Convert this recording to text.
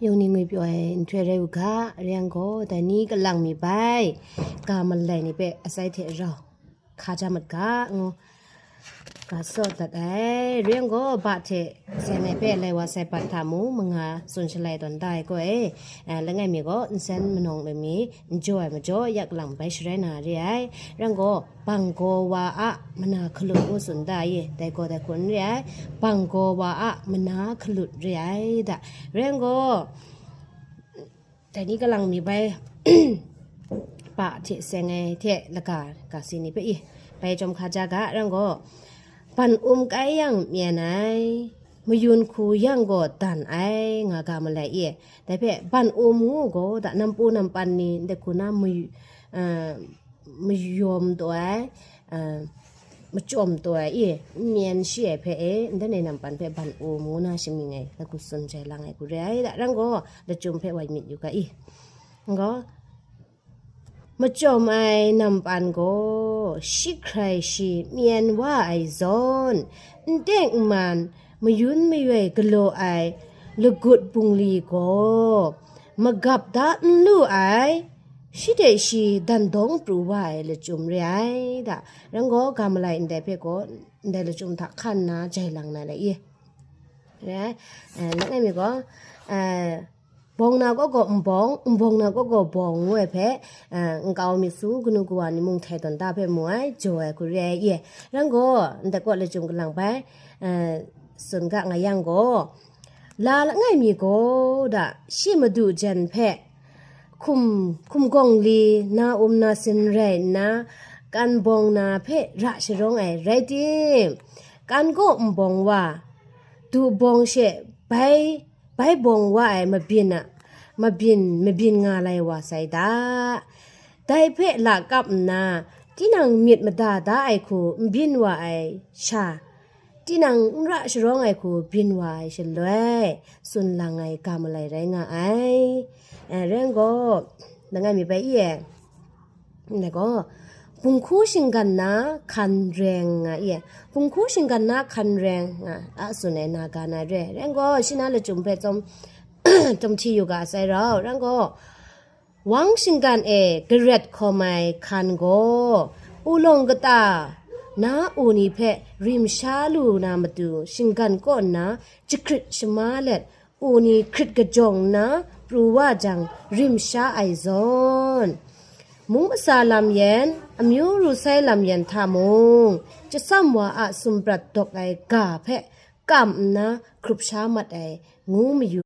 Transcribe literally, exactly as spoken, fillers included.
Yawng ni ngwi pyaw ai nhtoi rai u ga, rai yang gaw, dai ni kalang mi bai, ga malai ni hpe asai hte rau hka ja mat ga, ngu ga sawt dat ai. Rai yang gaw, ba hte seng ai hpe lai wa sai pat hta mung, manga tsun shalai tawn da ai gaw e, eh, langai mi gaw, nsen manawng lami, n jaw ai majaw, ya kalang bai sharai na re ai. Rai yang gaw, bang gaw wa a mana hkalut ngu tsun da i, dai gaw dai hku n re ai, bang gaw wa a mana hkalut re ai da. Rai yang gaw, dai ni kalang mi bai, pa hte seng ai hte laga ga si ni hpe i, bai chyawm hka ja ga, rai yang gaw, ban um kai yang myen ai, mayun hku yang gaw dan ai, nga ga malai i, dai hpe ban um ngu gaw da, nampu nampan ni ndai hku na mayu-, ah, mayawm taw ai, ah, machyawm taw ai, i, n myen shi ai hpe e, ndai nampan hpe ban um ngu na shamying ai, dai hku tsun jai lang ai hku re ai da, rai yang gaw, lachyum hpe wai myit yu ga i. Rai yang gaw, machyawm ai nampan gaw, shi hkrai shi myen wa ai zawn, n teng n man, mayun mayoi galaw ai lagut bungli gaw, magap da n lu ai, shi hte shi dan dawng pru wa ai lachyum re ai da. Rai yang gaw, ga malai ndai hpe gaw, ndai lachyum hta hkan nna jai lang na le i. Re ai, eh, langai mi gaw, eh, bawng na kaw gaw n bawng, n bawng na kaw gaw bawng ngu ai hpe, eh, nkau mi su kanu kawa ni mung htai tawn da hpe mu ai, jaw ai hku re ai i. Rai yang gaw, ndai kaw lachyum kalang bai, eh, tsun ga nga yang gaw, la langai mi gaw da, shi madu jan hpe hkum, hkum gawng li, na um na sin rai nna, kan bawng na hpe ra sharawng ai rai tim, kan gaw n bawng wa, du bawng she bai, bai bawng wa ai mabyin a, mabyin, mabyin nga lai wa sai da. Dai hpe lakap nna, tinang myit mada da ai hku n byin wa ai sha, tinang n ra sharawng ai hku byin wa ai shaloi, tsun lang ai ga malai rai nga ai. Eh, rai yang gaw, langai mi bai i e, ndai gaw, bunghku shinggan na hkan reng nga i e, bunghku shinggan na hkan reng nga a tsun ai na ga na re. Rai yang gaw, shi na lachyum hpe chyawm, chyawm hti yu ga sai rau, rai yang gaw, wang shinggan e garet hkawm ai hkan gaw, ulawng kata na u ni hpe rim sha lu na matu, shinggan kaw nna jahkrit shama let, u ni hkrit kajawng nna pru wa jang, rim sha ai zawn, mung masa lam yan, amyu ru sai lam yan hta mung, chyasam wa a sumprat dawk ai ga hpe kam nna hkrup sha mat ai, ngu mayu